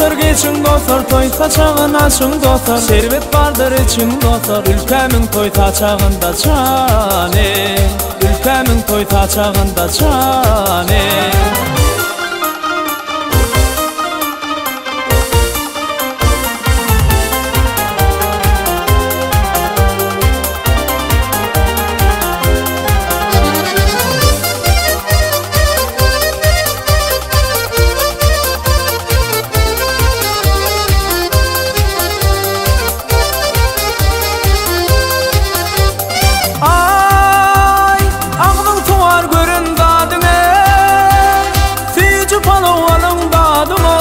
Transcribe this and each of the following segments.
dostlar geçiň dostlar toý saçagyn açyň dostlar Şerbet bardyr içiň dostlar Ülkämiň toý saçagynda jany Ülkämiň toý saçagynda jany. Aý, agzyň suwar gören zadyňa, Süýji palaw alyň dadyňa.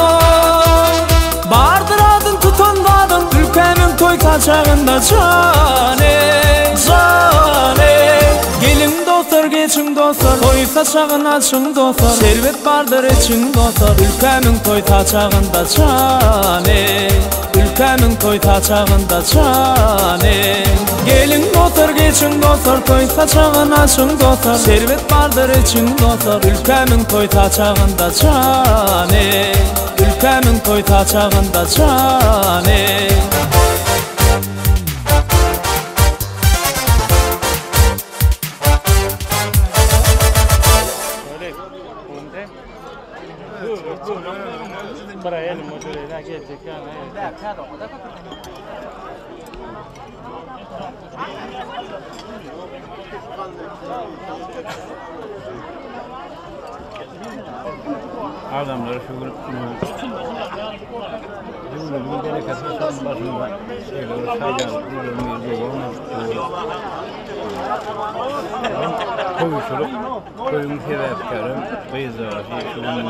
Bardyr adyn tutan zadyň, Ülkämiň toý saçagynda jan eý, jan eý. Geliň dostlar, geçiň dostlar, Toý saçagyn açyň dostlar, Şerbet bardyr içiň dostlar, Ülkämiň toý saçagynda jan eý. Ülkämiň toý saçagynda jan eý. Geliň dostlar, geçiň dostlar, Toý saçagyn açyň dostlar, Şerbet bardyr içiň dostlar, Ülkämiň toý saçagynda jan eý. Ülkämiň toý saçagynda jan eý. Adamlar şu gün döwletiň bereketi şonuň başynda şeýle bir şadyýanlyk Toýçulyk toýuň sebäpkäri gyzjagazy şu gün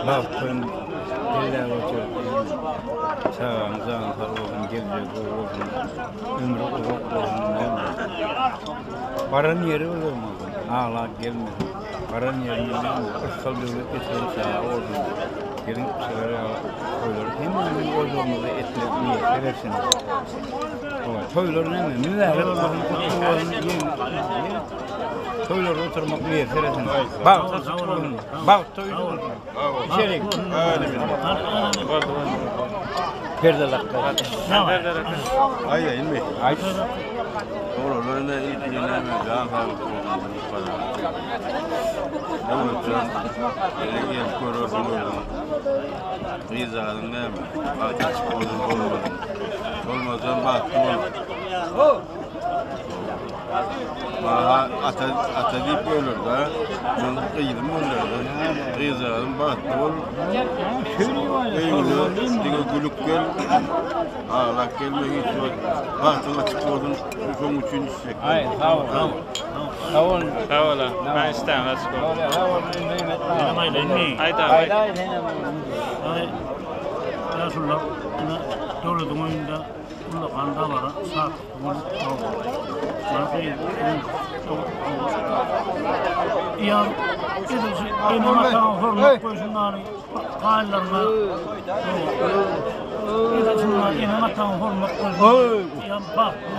bagt toýuny belläp otyr. Çagaň jany sag bolsun, geljegi gowy bolsun, ömri uzak bolsun. Baran ýeri bolmasyn, aglap gelmesin. Baran ýerinde yrsgal döwlet getiren çaga bolsun. Geliň şular ýaly toýlary hemmämiziň ojagymyzda etmek miýesser etsin. Toýlar näme? Mübärek bolsun, gutly bolsun. Toýlarda oturmak miýesser etsin. Bagt açyk bolsun. Bagt toýy bolsun. Içerik. Perde lakga. Aý, ilmi. Aý. Oglanlar indi ilki näme jan saglyk bolsun. Döwletjan, ýene gelip görersiň özüň. Gyzjagazyň näme? Bagty açyk bolsun, bolmasyn. Bolmasam bagtly bol. Maňa ata, ata diýip böler-de. Men gyzym bolýar-da. Gyzjagazym bagtly bol. Öýüňe diňe gülüp gel. Aglap gelme hiç wagt. Bagtyň açyk bolsun. Şoň üçin içjek. Aý, sag bol. Sag bol. Sag bol. Ben işdäň açyk bolsun. Sag bol. Aýda. Aýda. Aý, ýaşulular, ine, döwletiň öýünde ullakan dabara, şatlyk bolup Ýa edil şu ene-ataňa hormat goýşuň ýaly gaýylaryňa edil şunda ene-ataňa hormat goýşuň ýa bagtly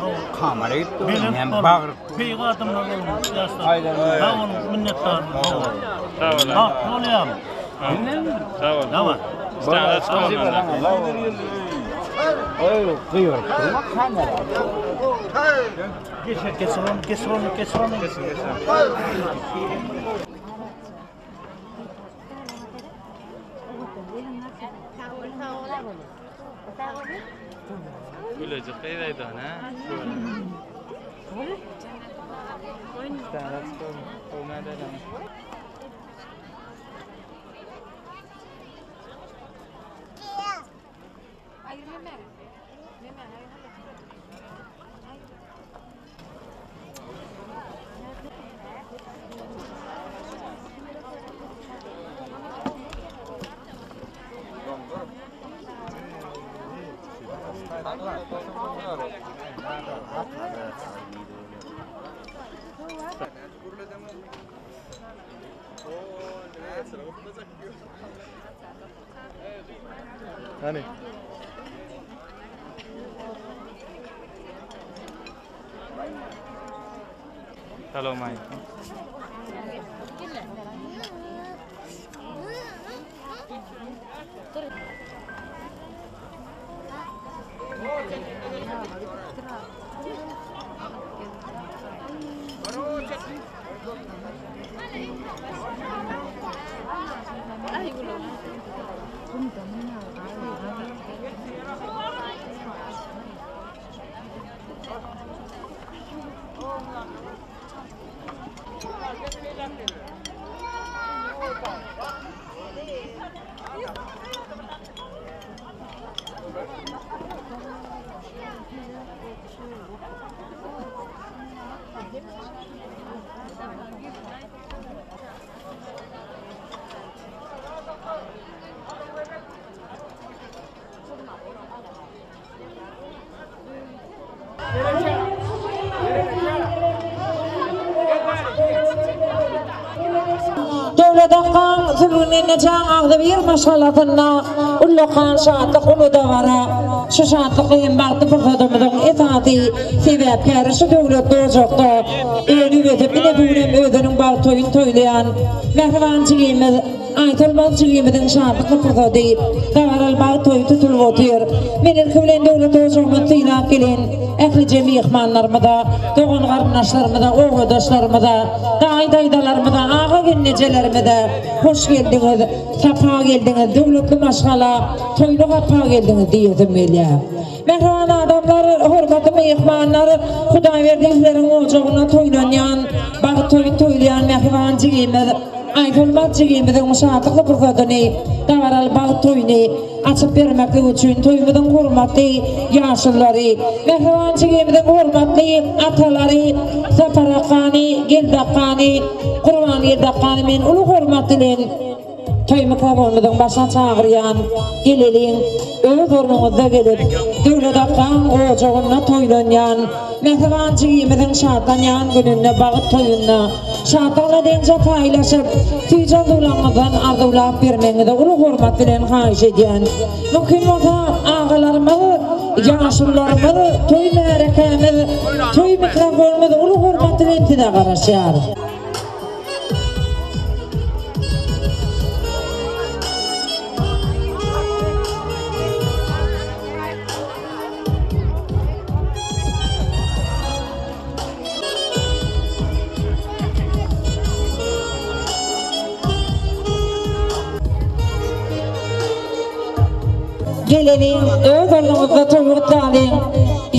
bol. Kamera gitdi. Belent Hem bol. bagyryp. Beýik adamlar boluň ýaşlar. Sag boluň, minnetdar. Sag bol. Bagtly bolýar. Sag bol. Tamam. Işdäň açyk bolsun. Oý, gygyryp durma kamera. Geçir onu, geçir onu, geçir onu. Gülejik gyz aýdan, ha? İşdäň açyk bolsun. Gowy nädäýläň. Hani? Salowmaleýkim. Döwlet akgaň sürgüninde jan agzybir maşgalasynda ullakan şatlyk uly dabara. Şu şatlykly hem bagtly pursadymyzyň esasy sebäpkäri şu döwletli ojakda önüp ösüp ine bu günem özüniň bagt toýuny toýlaýan mähriban jigimiz Aýsolmaz jigimiziň şatlykly pursady dabaraly bagt toýy tutulyp otyr. Men ilki bilen döwlet ojagymyzy sylap gelen ählije myhmanlarymyza, dogan-garyndaşlarymyza, obadaşlarymyza, daýy-daýzalarymyza, aga-gelnejelerimize hoş geldiňiz, sapa geldiňiz, döwletli maşgala, toýly gapa geldiňiz diýesim gelýär. Mähriban adamlar, hormatly myhmanlar, Hudaýberdiýewleriň ojagynda toýlanýan, bagt toýuny toýlaýan mähriban jigimiz Aýsolmaz jigimiziň şatlykly pursadyny, dabaraly bagt toýuny açyp bermeklik üçin toýumyzyň hormatly ýaşululary, mähriban jigimiziň hormatly atalary Sapar akgany, Geldi akgany, Gurbangeldi akgany men uly hormat bilen Toý mikrofonymyzyň başyna çagyrýan, geleliň, öz ornuňyzda gelip, Döwlet akgaň ojagynda toýlanýan, mähriban jigimiziň şatlanýan gününde bagt toýunda şatlygyna deňje paýlaşyp, süýji arzuwlaryňyzdan arzuwlap bermegiňizi uly hormat bilen haýyş edýän. Mümkin bolsa, agalarymyz, ýaşulularymyz, toý märekämiz, toý mikrofonymyz uly hormat bilen size garaşýar. Geleliň, öz ornuňyzda toý gutlalyň.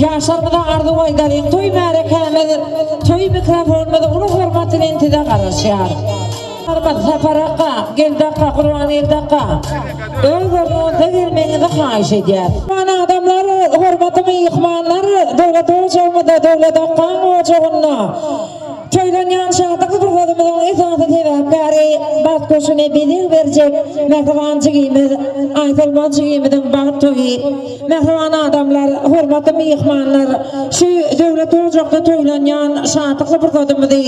Ýaşlarymyza arzuw aýdalyň, toý märekämiz, toý mikrofonymyz uly hormat bilen size garaşýar. Hormat Sapar akga, Geldi akga, Gurbangeldi akga, öz ornuňyzda gelmegiňizi haýyş edýäs. Mähriban adamlar, hormatly myhmanlar, döwlet ojagymyzda, Döwlet akgaň ojagynda toýlanýan şatlykly pursadymyzyň esasy sebäpkäri, bagt goşuny bezeg berjek mähriban jigimiz Aýsolmaz jigimiziň bagt toýy. Mähriban adamlar, hormatly myhmanlar, şu döwlet ojakda toýlanýan şatlykly pursadymyzy,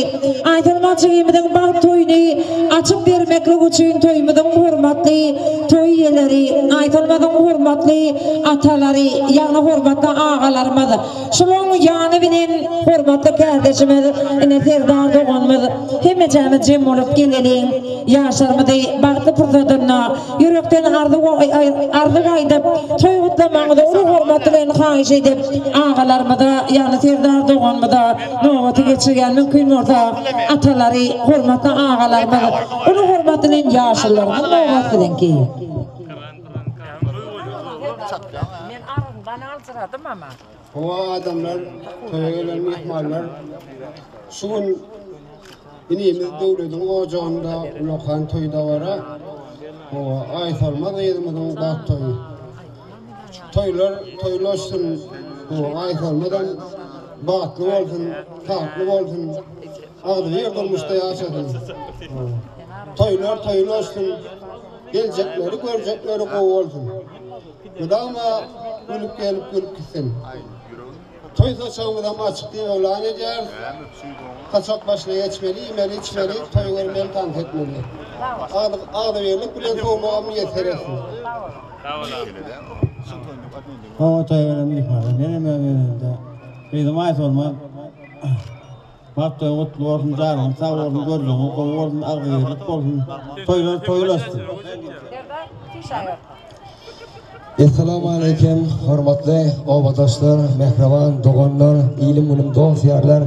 Aýsolmaz jigimiziň bagt toýuny açyp bermeklik üçin toýumyzyň hormatly toý eýeleri, Aýsolmazyň hormatly atalary, ýagny hormatly agalarymyz, şularyň ýany bilen hormatly kärdeşimiz, ine Serdar doganymyz, hemmejämiz jem bolup geleliň, ýaşlarymyzy bagtly pursadynda Ýürekden arzuw aýdyp, toý gutlamagyňyzy uly hormat bilen haýyş edip, agalarymyza, ýagny Serdar doganymyza nobaty geçirýän, mümkin bolsa, atalary, hormatly agalarymyz, uly hormat bilen ýaşulularymyz nobat siziňki. Hawa adamlar, toýa gelen myhmanlar, şu gün Inimiz Döwlediň ojagynda ulakan toý dabara, Hawa, Aýsolmaz gyzymyzyň bagt toýy. Toýlar toýlaşsyn, hawa, Aýsolmazam bagtly bolsun, sagtly bolsun, agzybir durmuşda ýaşasyn. Hawa, toýlar toýlaşsyn, geljekleri, görjekleri gowy bolsun. Mydama gülüp gelip, gülüp gitsin. Toý saçagymyzam açyk diýip yglan edýäris. Saçak başyna geçmeli, iýmeli, içmeli, toý görmeli, tans etmeli. Agzybirlik bilen sowmagam miýesser etsin. Hawa toýa gelen myhmanlar menem öz gezegimde gyzym Aýsolmaz bagt toýuň gutly bolsun janyň sag bolsun görjegiň gowy bolsun agzybirlik bolsun toýlar toýlaşsyn. Essalamu aleýkum, hormatly obadaşlar, mähriban doganlar, ilim-günüm dost-ýarlar.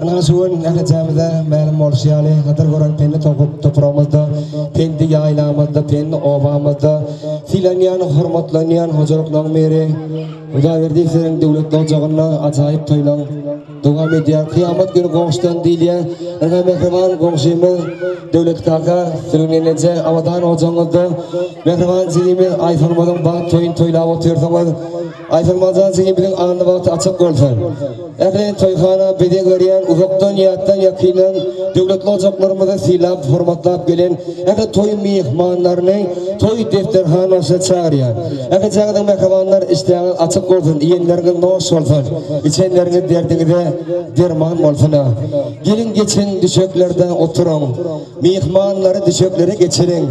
Ynha şu gün ählijämize mälim bolşy ýaly, gadyr gören Pendi topragymyzda, Pendi ýaýlamyzda, Pendi obamyzda sylanýan, hormatlanýan hojalyklaryň biri Hudaýberdiýewleriň döwletli ojagynda ajaýyp toýlaň dowam edýär. Kyýamat güni goňşudan diýilýär. Ynha mähriban goňşymyz Döwlet kaka, Sülgün eneje abadan ojagyňyzda mähriban jigimiz Aýsolmazyň bagt toýuny toýlap otyrsyňyz. Aýsolmazjan jigimiziň alny bagty açyk bolsun. Ähli toýhana bezeg berýän uzakdan, ýatdan, ýakyndan döwletli ojaklarymyzy sylap, hormatlap gelen ähli toý myhmanlaryny toý desterhan başyna çagyrýar. Ählijaňyzyň mähribanlar işdäňiz açyk bolsun, iýenleriňiz noş bolsun, içenleriňiz derdiňize derman bolsun. Geliň geçiň düşeklerde oturyň, myhmanlary düşeklere geçiriň.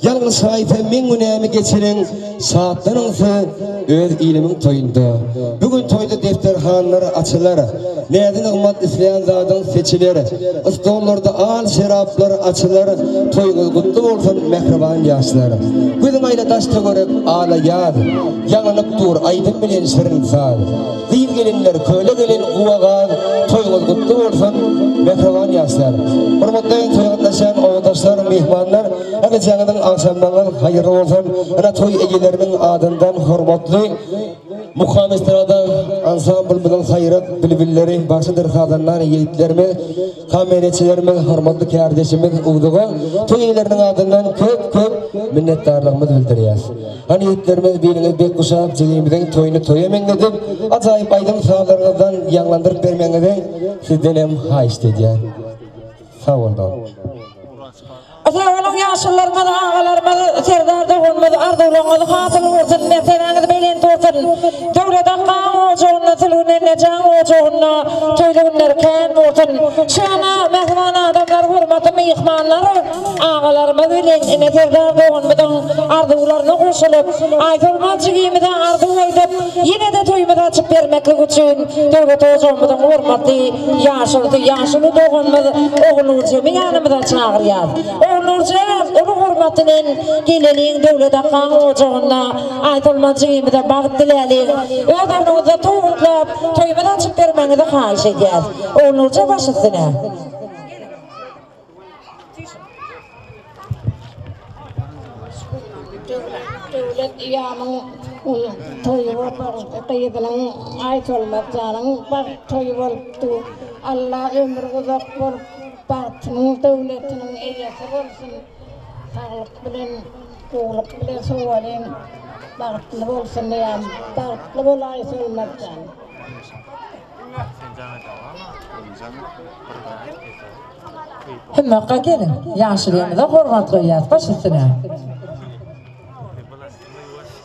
Ýalňyşaýsa meň günämi geçiriň, şatlanyň siz öz ilimiň toýunda. Bu gün toýda desterhanlar açylar, näzi-nygmat isleýän zadyň seçiler, stollarda al şeraplar açylar, toýuňyz gutly bolsun mähriban ýaşlar. Gözüň aýla daş-töwerek ala ýaz, ýaňlanyp dur aýdym bilen şirin saz. Gyz-gelinler, köle gelin, guwa-gaz, toýuňyz gutly bolsun, mähriban ýaşlar! Hormatly toýa gatnaşýan obadaşlar, myhmanlar, ählijaňyzyň agşamlaryňyz haýyrly bolsun! Ynha, toý eýeleriniň adyndan hormatly Mukam estrada ansamblymyzyň saýrak bilbilleri, bagşydyr sazandar ýigitlerimiz, Kamereçilerimiz, hormatly kärdeşimiz Uwduga toý eýeleriniň adyndan köp-köp minnetdarlygymyzy bildirýäs. Hany ýigitlerimiz biliňizi bek guşap, jigimiziň toýuny toýa meňzedip, ajaýyp aýdym-sazlaryňyzdan ýaňlandyryp bermegiňizi sizdenem haýyşt edýän. Sag bol dogan. Sag boluň ýaşulularymyz, agalarymyz, Serdar doganymyz arzuwlaryňyz hasyl bolsun, mertebäňiz belent bolsun. Döwlet akgaň ojagynda, Sülgün ennejaň ojagynda toýly günler kän bolsun. Şana mähriban adamlar, hormatly myhmanlar, agalarymyz bilen ene Serdar doganymyzyň arzuwlaryna goşulyp, Aýsolmaz jigimize arzuw aýdyp, ýene-de toýumyzy açyp bermeklik üçin Döwlet ojagymyzyň hormatly ýaşulusy, ýaşuly doganymyz Ogulnurjemi ýanymyza çagyrýas. Ogulnurja uly hormat bilen geleliň Döwlet akgaň ojagyna Aýsolmaz jigimize bagt diläliň. Öz ornuňyzda toý gutlap, toýumyzy açyp bermegiňizi haýyş edýäs. Ogulnurja baş üstüne. Döwlet ýamyň toýy bolupdy, gyzynyň Aýsolmaz janyň bagt toýy bolupdy. Alla ömri uzak bolup, bagtynyň, döwletiniň eýesi bolsun. Saglyk bilen, gowulyk bilen sowalyň. Bagtly bolsun ýam. Bagtly bol Aýsolmaz jan. Hümmetga geliň, ýaşulymyza hormat goýýas, baş üstüne.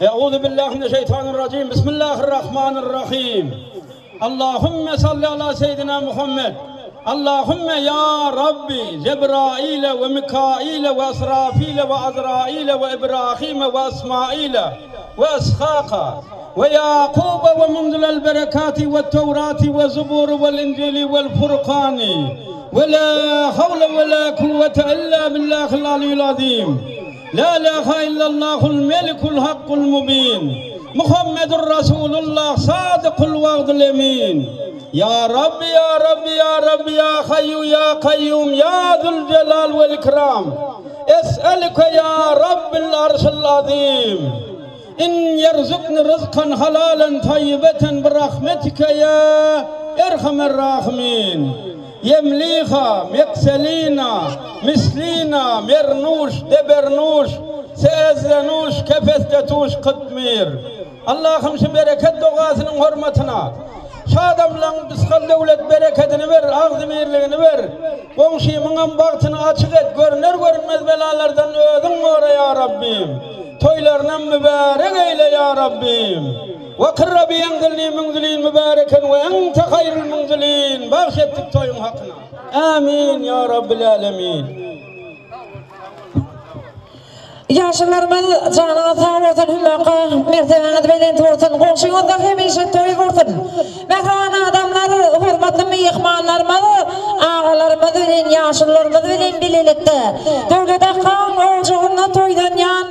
Euzu billahi mineşşeýtanirrajim. Bismillahirrahmanirrahim. Allahümme salli ala seýidina Muhammed. Allahümme ya Rabbi Cebraile ve Mikaile ve Esrafile ve Azraile ve İbrahime ve İsmaile ve İshaka ve Yakuba ve munzilel berekati ve Tevrati ve Zuburu vel İncili vel Furkani ve la havle ve la kuvvete illa billahil aliyyil azim. La ilahe illallahul melikul hakkul mubin. Muhammedur Rasulullah sadıkul vaadul emin. Ya Rabbi ya Rabbi ya Rabbi ya Hayyu ya Kayyum ya Zülcelal vel İkram. Es'elüke ya Rabbil arşil azim. In yerzukni rızkan halalen tayyibeten bi rahmetike ya erhamer rahimin. Ýemliha, Mekselina, Mislina, Mernuş, Debernuş, Seezzenuş, Kefestetuş, Kytmir. Allahym şu bereket dogasynyň hormatyna şu adamlaň yşgal döwlet berekedini ber, agzybirligini ber. Goňşymyňam bagtyny açyk et, görner-görünmez belalardan özüň gora ýa Rabbim. Toýlarynam mübärek eýle ýa Rabbim. Wekir Rabbi enzilni münzilin mübäreken we ente haýrul münzilin bagş etdik toýuň hakyna. Amin ýa Rabbil älemin. Ýaşulylarymyz janyňyz sag bolsun Hümmaka mertebäňiz belent bolsun goňşyňyzda hemişe toý bolsun Mähriban adamlar hormatly myhmanlarymyz agalarymyz bilen ýaşulylarymyz bilen bilelikde Döwlet akgaň ojagynda toýlanýan.